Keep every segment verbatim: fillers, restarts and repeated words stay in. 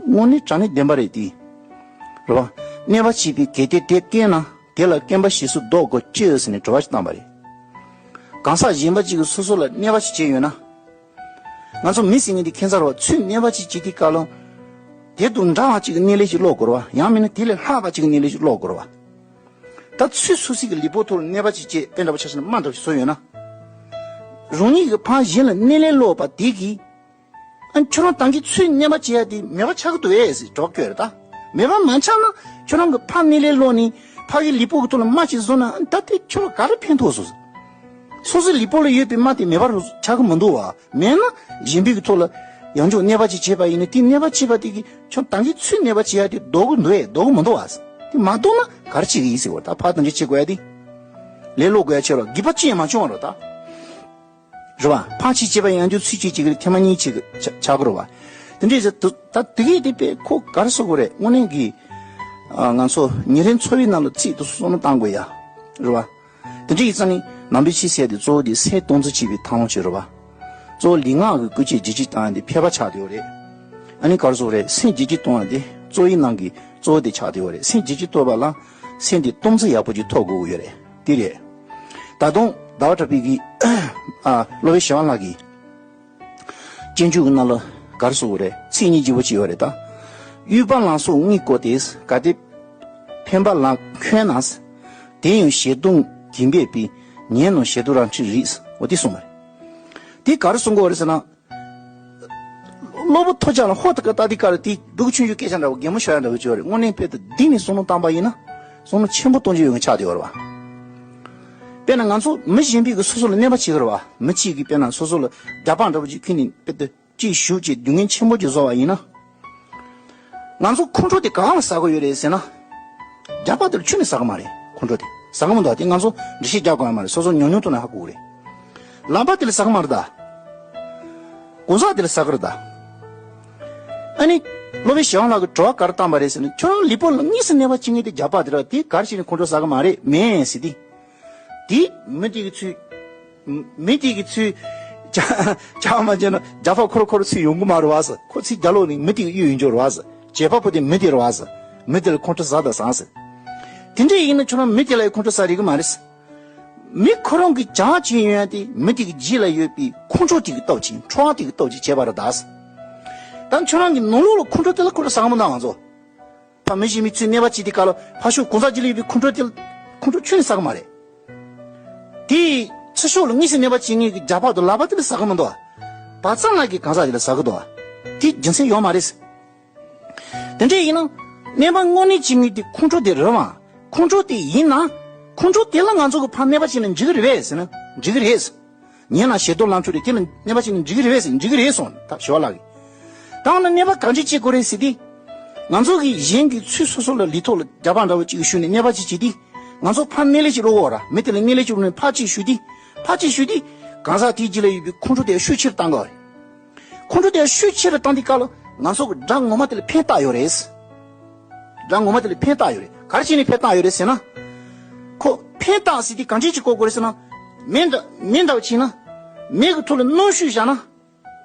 དངོས་གནས་དྲང་གནས་བདེན་པ་རེད་དེ། རེད་བ། གནོད་པ་བྱེད་པའི་གལ་ཏེ་དེ་སྐྱེས་ན། དེ་ལ་སྐྱོན་པ་ཞེས་སུ་བཟློག་དགོས་ཅི་ཟེར་ནས་དྲི་བ་ཞིག་བཏང་བ་རེད། གང་ཟག་གཞན་པ་གཅིག་གིས་སོ་སོ་ལ་གནོད་པ་ཞིག་བྱས་ཡོད་ན། ང་ཚོ་མི་ཟེར་མཁན་དེ་ཁྱད་མཚར་བ། ཚུར་གནོད་པ་ཅིག་བྱེད་དུས་སྐབས་ལ། དེ་དང་འདྲ་བ་ཅིག་གི་གནོད་ལན་ཞིག་སློག་དགོས་རེད་བ། ཡང་མིན་ན་དེ་ལས་ལྷག་པ་ཅིག་གི་གནོད་ལན་ཞིག་སློག་དགོས་རེད་བ། ད་ཚུར་སོ་སོ་གི་ལུས་པོ་ཐོག་ལ་གནོད་པ་ཅིག་བྱས། དཔེ་འདྲ་པོ་ཆ་བཞག་ན་རྨ་འདྲ་པོ་ཞིག་བཟོས་ཡོད་ན། རང་ཉིད་ཀྱིས་ཕར་གཞན་ལ་གནོད་ལན་སློག་པ་དེ་གིས། ཨ། ཁྱོད་རང་ད་གིན་ཚུར་གནོད་པ་བྱེད་ཡ་དེ་མེད་པ་ཆགས་ཀྱི་འདུག་ཨེ་ཟེར་དྲི་བ་བཀོད་རེད་ད། མེད་པ་མ་ཆགས་ན། ཁྱོད་རང་གིས་ཕར་གནོད་ལན་སློག་ནས་ཕ་གི་ལུས་པོ་གི་ཐོག་ལ་རྨ་ཅིག་བཟོས་ན། ཨ། ད་དེ་ཁྱོད་ལ་ག་རེ་ཕན་ཐོགས་སོང་ཟེར། སོ་སོའི་ལུས་པོ་ལ་ཡོད་པའི་རྨ་དེ་མེད་པ་རུ་ཆགས་ཀྱི་མི་འདུག་བ། མེད་ན་གཞན་པའི་གི་ཐོག་ལ་ཡང་ཅུང་གནོད་པ་ཅིག་བྱས་པ་ཡིན་ན། དེ་གནོད་པ་བྱས་པ་དེ་གིས་ཁྱོད་ད་གིན་ཚུར་གནོད་པ་བྱེད་ཡ་དེ་ལྡོག་གི་འདུག་ཨེ། ལྡོག་གི་མི་འདུག་བ། དེ་མ་ལྡོག་ན་ག་རེ་བྱེད་ཀྱི་ཡིན་ཟེར་བ། ད་ཕར་དང་གཅིག་བྱེད་དགོས་ཡ་དེ། ལན་སློག་དགོས་ཡ་ཆེ་རོ། སྒྱིད་པ་ཅི་ཡང་མ་བྱུང་བ་རོ་ད། རེད་བ། ཕར་ཅིག་བྱས་པ་ཡང་ཅུང་ཚུར་ཅིག་བྱེད་ཀྱི་རེད། ཐེངས་མ་གཉིས་བྱེད་ཀྱི་ཆ་ཆགས་ཀྱི་རེད་བ། དེ་འདྲས་ཟེར་དུས་ད་དེ་གས་དེ་དཔེ་ཁོ་ག་རེ་ཟེར་དགོས་རེད། དངོས་གནས་ཀྱི། ཨ། ང་ཚོ་ཉིན་རེའི་འཚོ་བའི་ནང་ལ་ཚིག་ཏུ་བསམ་བློ་བཏང་དགོས་ཡ། རེད་བ། དེ་འདྲ་ཡིན་ཙང་ནི་ནང་པའི་ཆོས་ཟེར་དེ་གཙོ་བོ་དེ་སེམས་སྟོང་ཚུལ་བྱེད་པའི་ཐབས་ལམ་ཅིག་རེད་བ། གཙོ་བོ་ལུས་ངག་གི་བཀོལ་སྤྱོད་བསྒྱུར་བཅོས་བཏང་ཡ་དེ་ཕལ་པ་ཆགས་བསྡད་ཡོད་རེད། ཨ་ནི་ག་རེ་ཟེར་དགོས་རེད། སེམས་བསྒྱུར་བཅོས་གཏོང་ཡ་དེ་གཙོ་བོའི་ནང་གི་གཙོ་བོ་དེ་ཆགས་བསྡད་ཡོད་རེད། སེམས་བསྒྱུར་བཅོས་གཏོང་བ་ལ་སེམས་དེ་སྟོང་ཚུལ་ཡག་པོ་ཅིག་ཐོབ་དགོས་ཀྱི་ཡོད་རེད། དེ་རེད། ད་དུང་ཟླ་བ་གྲགས་པའི་གི། ཨ། སློབ་དཔོན་ཞི་བ་ལྷ་གི་སྤྱོད་འཇུག་གི་ནང་ལ་ག་རེ་ཟེར་དགོས་རེད། ཚིག་སྙིང་རྗེ་པོ་ཅིག་ཡོད་རེད་ད། དབུལ་པ་ལ་སོགས་དངུལ་བཀོལ་ཏེ། གལ་ཏེ་ཕན་པ་ལ་མཁོ་ན། དེ་ཡང་ཞེ་སྡང་གིས་འབད་པས། ཉོན་མོངས་ཞེ་སྡང་རང་འཁྲི་རིགས། འོ་དེ་གསུངས་པ་རེད། དེ་ག་རེ་གསུང་གི་ཡོད་རེད་ཟེར་ན། སློབ་བུ་ཐོས་རྒྱལ་ལ་ཧོ་ད་ག་ལྟ་དེ་ག་རེ། དེ་སྡུག་ཆུང་ཆུང་སྐད་ཆ་འདྲ་བོ། གད་མོ་ཤོར་ཡ་འདྲ་བོ་ཅིག་ཡོད་རེད། དངོས་གནས་དཔེ་དེ་གཏིང་ནས་བསམ་བློ་བཏང་པ་ཡིན་ན། བསམ་བློ་ཆེན་པོ་གཏོང་རྒྱུ་ཡོད་མཁན་ཆགས་བསྡད་ཡོད་རེད་བ། དཔེར་ན་ང་ཚོ་མི་གཞན་པའི་གིས་སོ་སོ་ལ་གནོད་པ་བྱེད་ཀྱི་རེད་བ། མི་གཅིག་གིས་དཔེར་ན་སོ་སོ་ལ་རྒྱབ་ལྤགས་འདྲ་བོ་ཅིག་ཁྱེར་ནས་དཔེ་དེ་ཅིག་གཞུས་བྱས་སྡུག་བསྔལ་ཆེན་པོ་ཅིག་བཟོ་བ་ཡིན་ན། ང་ཚོ་ཁོང་ཁྲོ་དེ་གང་ལ་ཟ་གི་ཡོད་རེད་ཟེར་ན། རྒྱབ་ལྤགས་དེ་ལ་ཁྱོན་ནས་ཟ་གི་མ་རེད། ཁོང་ཁྲོ་དེ་ཟ་གི་མི་འདུག་དེ་ང་ཚོ་འགྲེལ་བཤད་རྒྱག་དགོས་ཡ་མ་རེད། སོ་སོ་ཉུང་ཉུང་དུ་ན་ཧ་གོ་གི་རེད། ལག་པ་དེ་ལ་ཟ་གི་མ་རེད་ད། གང་ཟག་དེ་ལ་ཟ་གི་རེད་ད། ཨ་ནི་སློབ་དཔོན་ཞི་བ་ལྷ་གིས་དྲི་བ་ག་རེ་བཏང་པ་རེད་ཟེར་ན། ཁྱོད་རང་ལུས་པོ་ལ་དངོས་སུ་གནོད་པ་བྱེད་མཁན་དེ་རྒྱབ་ལྤགས་དེ་རེད། དེ་ག་རེ་བྱས་ནས་ཁོང་ཁྲོ་ཟ་གི་མ་རེད། མེད་ཟེར་དེ། དེ་མི་དེ་གི་ཚུར། མི་དེ་གི་ཚུར་ཇ་ཇ་མ་བྱས་ན་རྒྱབ་ལྤགས་ཁོ་རང་ཁོ་རང་ཚུར་ཡོང་གི་མ་རེད་བ་ཟེར། ཁོ་ཚུར་རྒྱབ་ལོག་ནས་མི་དེ་གི་གཡུག་ཡོང་རྒྱུ་རེད་བ་ཟེར། བྱེད་པ་པོ་དེ་མི་དེ་རེད་བ་ཟེར། མི་དེ་ལ་ཁོང་ཁྲོ་ཟ་དང་ཟ་ཟེར། དེ་འདྲ་ཡིན་ན་ཁྱོད་རང་མི་དེ་ལ་ཡང་ཁོང་ཁྲོ་ཟ་རིགས་མ་རེད་ཟེར། མི་ཁོ་རང་གིས་བྱས་བྱས་ཡོང་ཡ་དེ་མི་དེ་གི་རྗེས་ལ་ཡོད་པའི་ཁོང་ཁྲོ་དེ་གི་སྟོབས་ཀྱིས། འཕྲོ་བ་དེ་གི་སྟོབས་ཀྱིས་བྱས་པ་རེད་ད་ཟེར། ད་ཁྱོད་རང་གི་ནང་ལོགས་ལ་ཁོང་ཁྲོ་དེ་ལ་ཁོང་ཁྲོ་ཟ་གི་མི་འདུག་ང་ཚོ། ཕ་མི་གཞན་མའི་ཚུར་གནོད་པ་བྱེད་དུས་སྐབས་ལ་ཕར་ཕྱོགས་གང་ཟག་གཅིག་ལ་ཡོད་པའི་ཁོང་ཁྲོ་དེ་ལ་ཁོང་ཁྲོ་ཁྱོན་ནས་ཟ་གི་མ་རེད། དེ་ཕྱི་ཕྱོགས་ལ་དངོས་སུ་གནོད་པ་བྱེད་མཁན་གྱི་རྒྱབ་ལྤགས་དང་ལག་པ་དེ་ལ་ཟ་གི་མི་འདུག་བ། བག་ཙམ་ལ་གི་གང་ཟག་དེ་ལ་ཟ་གི་འདུག་བ། དེ་རྒྱུ་མཚན་ཡོད་མ་རེད། དེ་འདྲ་ཡིན་ན་གནོད་པ་དངོས་གནས་བྱེད་མཁན་དེ་ཁོང་ཁྲོ་དེ་རེད་བ། ཁོང་ཁྲོ་དེ་ཡིན་ན། ཁོང་ཁྲོ་དེ་ལ་ང་ཚོ་གིས་ཕར་གནོད་པ་བྱས་ན་འགྲིག་གི་རེད་པས་ཟེར་ན། འགྲིག་གི་རེད། ཉོན་མོངས་ཞེ་སྡང་ལ་འཁྲུལ་རེད། དེ་ལ་གནོད་པ་བྱས་ན་འགྲིག་གི་རེད་པས་ཟེར། འགྲིག་གི་རེད་གསུངས། ད་ཞི་བ་ལྷ་གིས། ད་འོ་ན་གནོད་པ་གང་ཅི་བྱེད་དགོས་རེད་ཟེར་དུས། ང་ཚོ་གིས་གཞན་གྱིས་ཚུར་སོ་སོ་ལ་ལུས་ཐོག་ལ་རྒྱབ་ལྤགས་འདྲ་བོ་གཅིག་གཞུས་ནས་གནོད་པ་ཅིག་བྱེད་དུས། ང་ཚོ་ཕར་གནོད་ལན་ཅིག་སློག་གི་ཡོད་རེད། མི་དེ་ལ་གནོད་ལན་ཅིག་སློག་ནས་ཕར་ཅིག་གཞུས་དུས། ཕར་ཅིག་གཞུས་དུས། གང་ཟག་དེའི་རྗེས་ལ་ཡོད་པའི་ཁོང་ཁྲོ་དེ་ཤུགས་ཆེ་རུ་བཏང་གི་ཡོད་རེད། ཁོང་ཁྲོ་དེ་ཤུགས་ཆེ་རུ་བཏང་དུས་སྐབས་ལ་ང་ཚོ་གིས་དགྲ་ངོ་མ་དེ་ལ་ཕན་བཏགས་ཡོད་རེད། དགྲ་ངོ་མ་དེ་ལ་ཕན་བཏགས་ཡོད་རེད། ག་རེ་བྱས་ནས་ཕན་བཏགས་ཡོད་རེད་ཟེར་ན། ཁོ་ཕན་བཏགས་ཟེར་དུས་གང་ཅི་ཅིག་གོ་དགོས་རེད་ཟེར་ན། མེ་འདྲ་མེ་འདྲ་བོ་བྱས་ན། མེ་གི་ཐོག་ལ་སྣུམ་བཤུས་བཞག་ན།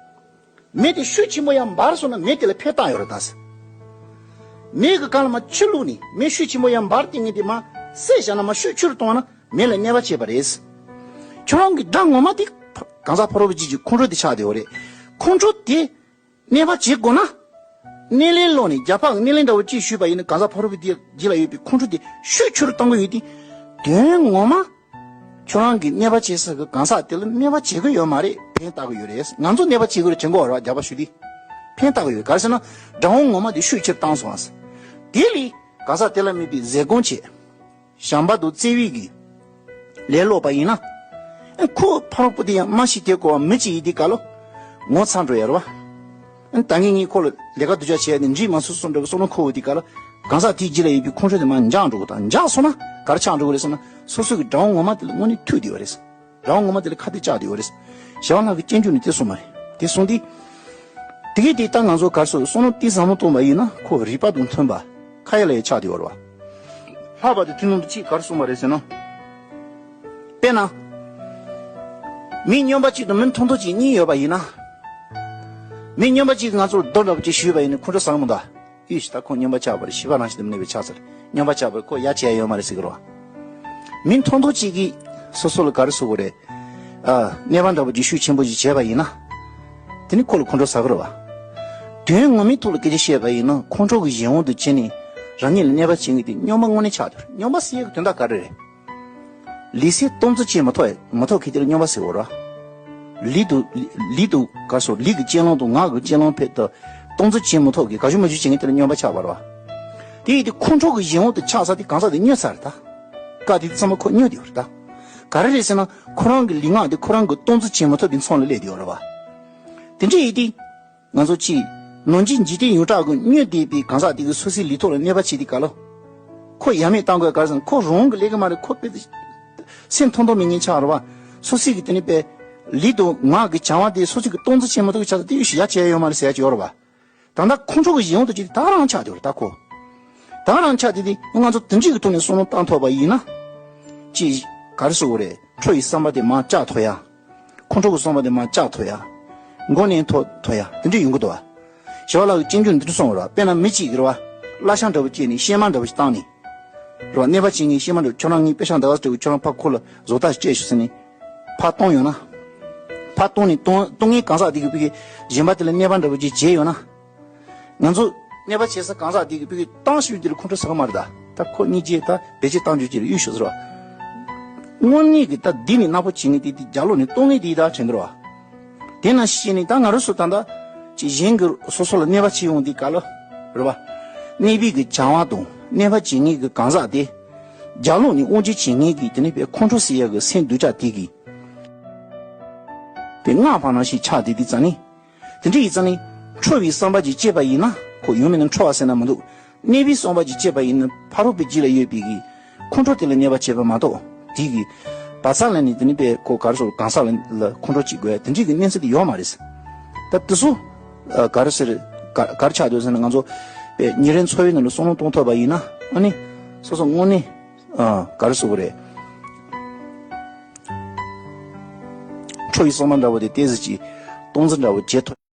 མེ་དེ་ཤུགས་ཆེན་པོ་ཡར་འབར་སོང་ན་མེ་དེ་ལ་ཕན་བཏགས་ཡོད་རེད་ད་ཟེར། མེ་གི་སྒང་ལ་མར་ཆུ་བླུགས་ནས་མེ་ཤུགས་ཆེན་པོ་ཡར་འབར་དེ་ངས་དེ་མར་བསྲེགས་བཞག་ན། མར་ཤུགས་ཆེ་རུ་གཏོང་བ་ན་མེ་ལ་གནོད་པ་བྱེད་པ་རེད་ཟེར། ཁྱོད་རང་གི་དགྲ་ངོ་མ་དེ་གང་ཟག་ཕ་རོལ་པོ་གཅིག་གི་ཁོང་ཁྲོ་དེ་ཆགས་བསྡད་ཡོད་རེད། ཁོང་ཁྲོ་དེ་གནོད་པ་བྱེད་དགོས་ན། གནོད་ལན་སློག་ནས་རྒྱབ་ལྤགས་གནོད་ལན་འདྲ་བོ་གཅིག་གཞུས་པ་ཡིན་ན། གང་ཟག་ཕ་རོལ་པོ་དེའི་རྗེས་ལ་ཡོད་པའི་ཁོང་ཁྲོ་དེ་ཤུགས་ཆེ་རུ་གཏོང་གི་ཡོད་དུས། དོན་ངོ་མ་ཁྱོད་རང་གིས་གནོད་པ་བྱེད་ས་གི་གང་ཟག་དེ་ལ་གནོད་པ་བྱེད་ཀྱི་ཡོད་མ་རེད། ཕན་བཏགས་ཀྱི་ཡོད་རེད། ང་ཚོ་གནོད་པ་བྱེད་ཀྱི་རེད་དྲན་གྱི་ཡོད་རེད་བ། རྒྱབ་ལྤགས་གཞུས་དུས་ཕན་བཏགས་ཀྱི་ཡོད་རེད། ག་རེ་ཟེར་ན་དགྲ་བོ་ངོ་མ་དེ་ཤུགས་ཆེར་བཏང་སོང་བ་ཟེར། དེ་ལས་གང་ཟག་དེ་ལ་དམིགས་པའི་ཟས་སྐོམ་བྱེད། བྱམས་པ་དང་བརྩེ་བའི་གི་ལས་སློག་པ་ཡིན་ན། ཁོ་ཕ་རོལ་པོ་དེ་ཡང་རྨ་ཤི་དེ་གོ་བ་མི་གཅིག་ཡིན་དུས་སྐབས་ལ་ངོ་ཚ་འགྲོ་ཡ་རེད་བ། ད་ངས་ངས་ཁོ་ལ་ལས་ཀ་སྡུག་ཅག་བྱས་ནས་འགྲིག་མ་སོང་བསམ་འདྲ་བའི་བསམ་བློ་འཁོར་ཡོང་དུས་སྐབས་ལ། གང་ཟག་དེའི་རྗེས་ལ་ཡོད་པའི་ཁོང་ཁྲོ་དེ་མར་འཇགས་འགྲོ་གི། ད་འཇགས་སོང་ན་ག་རེ་ཆགས་འགྲོ་གི་རེད་ཟེར་ན། སོ་སོ་གི་དགྲ་བོ་ངོ་མ་དེ་ལ་དངོས་གནས་ཐུག་བསྡད་ཡོད་རེད། དགྲ་བོ་ངོ་མ་དེ་ལ་ཁ་གཏད་བཅག་བསྡད་ཡོད་རེད། ཞི་བ་ལྷ་གི་སྤྱོད་འཇུག་ནས་དེ་གསུངས་པ་རེད། དེ་གསུངས་དུས། དེ་གས་དེ་ལྟར་ང་ཚོ་ག་རེ་ཟེར། བསམ་བློ་དེ་བསམ་བློ་གཏོང་བ་ཡིན་ན་ཁོ་རིགས་པ་དང་མཐུན་པ་ཁ་ཡ་ལ་ཡ་ཆགས་བསྡད་ཡོད་རེད་བ། ལྷག་པར་དུ་ཐུན་མོང་དུ་གཅིག་ག་རེ་གསུངས་པ་རེད་ཟེར་ན། དཔེར་ན། མི་སྨྱོན་པ་གཅིག་དང་མི་མཐོ་མཐོ་གཅིག་གཉིས་ཡོད་པ་ཡིན་ན། མི་སྨྱོན་པ་གཅིག་གིས་ང་ཚོར་རྡོ་འདྲ་པོ་གཅིག་གཞུས་པ་ཡིན་ན་ཁོང་ཁྲོ་ཟ་གི་མི་འདུག་ག་ཡུས་ཤིག་ད་ཁོ་སྨྱོན་པ་ཆགས་པ་རེད། ཤི་བ་རང་བཞིན་དུ་གནས་པའི་ཆགས་ཚུལ་རེད། སྨྱོན་པ་ཆགས་པར་ཁོ་ཡ་བྱས་ཡོད་མ་རེད་ཟེར་གི་རེད་བ། མི་མཐོ་མཐོ་གཅིག་གིས་སོ་སོ་ལ་ག་རེ་ཟེར་དགོས་རེད། ཨ། གནོད་པ་འདྲ་པོ་གཅིག་ཤུགས་ཆེན་པོ་ཞིག་བྱས་པ་ཡིན་ན། དེ་ནི་ཁོ་ལ་ཁོང་ཁྲོ་ཟ་གི་རེད་བ། དོན་ངོ་མའི་ཐོག་ལ་སྐད་ཆ་བཤད་པ་ཡིན་ན་ཁོང་ཁྲོ་གི་གཞན་དབང་དུ་བྱས་ནས་རང་ཉིད་ལ་གནོད་པ་བྱེད་མཁན་དེ་སྨྱོན་པ་དངོས་གནས་ཆགས་འདུག་སྨྱོན་པ་ཟེར་ཡག་གི་དོན་དག་ག་རེ་རེད། ལུས་སེམས་སྟོང་ཚོ་བྱེད་མི་ཐུབ་མི་ཐུབ་མཁན་དེ་ལ་སྨྱོན་པ་ཟེར་བ་རེད། ལུས་དང་། ལུས་དང་ག་རེ་ཟེར། ལུས་ཀྱི་སྤྱོད་ལམ་དང་ངག་གི་སྤྱོད་ལམ་ཕར་དུ་སྟོང་ཚོ་བྱེད་མི་ཐུབ་མཁན་ག་ཞུ་མ་ཞུ་བྱེད་མཁན་དེ་ལ་སྨྱོན་པ་ཆགས་པ་རེད་བ། དེ་ཡིན་དུས་ཁོང་ཁྲོ་གི་གཞན་དབང་དུ་ཆགས་ས་དེ་གང་ཟག་དེ་སྨྱོས་ཚར་རེད་ད། སྐབས་དེ་དུས་ཚང་མ་ཁོ་སྨྱོས་བསྡད་པ་རེད་ད། ག་རེ་རེད་ཟེར་ན་ཁོ་རང་གི་ལུས་ངག་དེ་ཁོ་རང་གིས་སྟོང་ཚོ་བྱེད་མི་ཐུབ་པའི་མཚམས་ལ་སླེབས་བསྡད་ཡོད་རེད་བ། དེ་འདྲ་ཡིན་དུས། ང་ཚོ་ཕྱིས། ནང་བཞིན་འཇིག་རྟེན་ཡོངས་གྲགས་ཀྱི་སྨྱོས་བསྡད་པའི་གང་ཟག་དེ་གིས་སོ་སོའི་ལུས་ཐོག་ལ་གནོད་པ་བྱེད་དུས་ག་ལ། ཁོ་ཡ་མེད་བཏང་དགོས་ག་རེ་ཟེར་ན་ཁོ་རང་གིས་ལས་ཀ་མ་རེད། ཁོ་དཔེ་སེམས་ཐོག་མཐོ་མི་ངན་ཆགས་རེད་བ། སོ་སོའི་གི་དེ་ནི་དཔེ། ལུས་དང་ངག་གི་བྱ་བ་དེ་སོ་སོའི་གིས་སྟོང་ཚོ་བྱེད་མི་ཐུབ་ཀྱི་ཆགས་ས་དེ་ཡོད་ཤི་ཡ་བྱས་ཡོད་མ་རེད་ཟེར་ཡ་ཅིག་ཡོད་རེད་བ། ད་ལྟ་ཁོང་ཁྲོ་གི་གཞན་དབང་དུ་བྱས་ཏེ་ད་རང་ཆགས་བསྡད་ཡོད་རེད་ད་ཁོ། ད་རང་ཆགས་བསྡད་དེ་ང་ཚོ་དེ་འདྲའི་གི་ཐོག་ནས་བསམ་བློ་བཏང་ཐུབ་པ་ཡིན་ན། ཅིག་ག་རེ་ཟེར་དགོས་རེད། ཁྲོ་བའི་བསམ་པ་དེ་མར་བཅག་ཐུབ་ཡ། ཁོང་ཁྲོ་གི་བསམ་པ་དེ་མར་བཅག་ཐུབ་ཡ། མགོ་མནན་ཐུབ་ཐུབ་ཡ་དེ་འདྲ་ཡོང་གི་འདུག་བ། ཞི་བ་ལྷ་གིས་སྤྱོད་འཇུག་འདི་འདྲ་གསུངས་པ་རེད་བ། དཔེར་ན་མི་གཅིག་གིས་རེད་བ། བླ་ཤང་འདྲ་པོ་བྱས་ནས་གཤེད་མ་འདྲ་པོ་ཞིག་བཏང་ནས། རེད་བ། གནོད་པ་བྱེད་མཁན་གཤེད་མ་འདྲ་པོ་ཁྱོད་རང་ངའི་པེ་ཤང་ཟླ་བ་སྤྲད་གོ་ཁྱོད་རང་ཕར་ཁོ་ལ་བཟོ་ལྟ་ཞིག་སྤྲད་ཤོག་ཟེར་ནས། ཕར་གཏོང་ཡོང་ན། ཕར་གཏོང་ནས་གཏོང་གཏོང་མཁན་གང་ཟག་དེ་གིས་ཕ་གི་གཞན་པ་དེ་ལ་གནོད་པ་འདྲ་པོ་ཅིག་བྱས་ཡོང་ན། ང་ཚོ་གནོད་པ་བྱེད་ས་གང་ཟག་དེ་གིས་ཕ་གི་བཏང་ཤུལ་དེ་ལ་ཁོང་ཁྲོ་ཟ་གི་མ་རེད་ད། ད་ཁོ་གཉིས་ཀྱིས་ད་བེད་སྤྱོད་བཏང་རྒྱུ་ཅིག་ལ་གཡུག་ཤོག་ཟེར་བ། དངོས་གནས་ཀྱི་ད་འདི་ནས་ནག་པོ་བྱེད་མཁན་དེ་དེ་རྒྱབ་ལོགས་ནས་གཏོང་མཁན་དེ་ད་དྲན་གི་རེད་བ། དེ་ནང་བཞིན་ནི་ད་ང་རང་ཚོ་ད་ལྟ་ཅིག་གཞན་གྱིས་སོ་སོ་ལ་གནོད་པ་བྱེད་ཡོང་དུས་ག་ལ་རེད་བ། གནོད་པའི་གི་བྱ་བ་དང་གནོད་པ་བྱེད་མཁན་གྱི་གང་ཟག་དེ། རྒྱབ་ལོགས་ནས་དབང་སྒྱུར་བྱེད་མཁན་གྱི་དེ་ནི་དཔེ་ཁོང་ཁྲོ་ཟེར་ཡག་གི་སེམས་སྡུག་ཅག་དེ་གིས། དཔེ་སྔགས་པ་ནང་བཞིན་ཆགས་བསྡད་དུས་ཙང་ནི། དེ་འདྲ་ཡིན་ཙང་ནི། ཁྲོ་བའི་བསམ་པ་ཅིག་སྐྱེས་པ་ཡིན་ན་ཁོ་ཡང་མིན་ན་ཁྲོ་བ་ཟེར་ན་མི་འདུག་གནོད་པའི་བསམ་པ་ཅིག་སྐྱེས་པ་ཡིན་ན་ཕ་རོལ་པོའི་རྒྱུད་ལ་ཡོད་པའི་གི་ཁོང་ཁྲོ་དེ་ལ་གནོད་པ་བྱེད་པ་མ་གཏོགས་དེ་གི་བག་ཚ་ལ་ནི་དེ་ནི་དཔེ་ཁོ་ག་རེ་ཟེར་གང་ཟག་ལ་ལ་ཁོང་ཁྲོ་ཅིག་དགོས་དེ་འདྲའི་གི་གནས་ཚུལ་དེ་ཡོད་མ་རེད། ད་དེ་ཚོ་ཨ་ག་རེ་ཟེར་ག་ག་རེ་ཆགས་འདུག་ཟེར་ན་ང་ཚོ་དཔེ་ཉིན་རེའི་འཚོ་བའི་ནང་ལ་བསམ་བློ་གཏོང་ཐུབ་པ་ཡིན་ན་ཨ་ནི་སོ་སོ་དངོས་གནས་ཨ་ག་རེ་ཟེར་དགོས་རེད། ཁྲོ་བའི་བསམ་པ་འདྲ་བོ་དེ་ཏོག་ཙམ་ཅིག་སྟོང་ཟད་འདྲ་བོ་བྱེད་ཐུབ།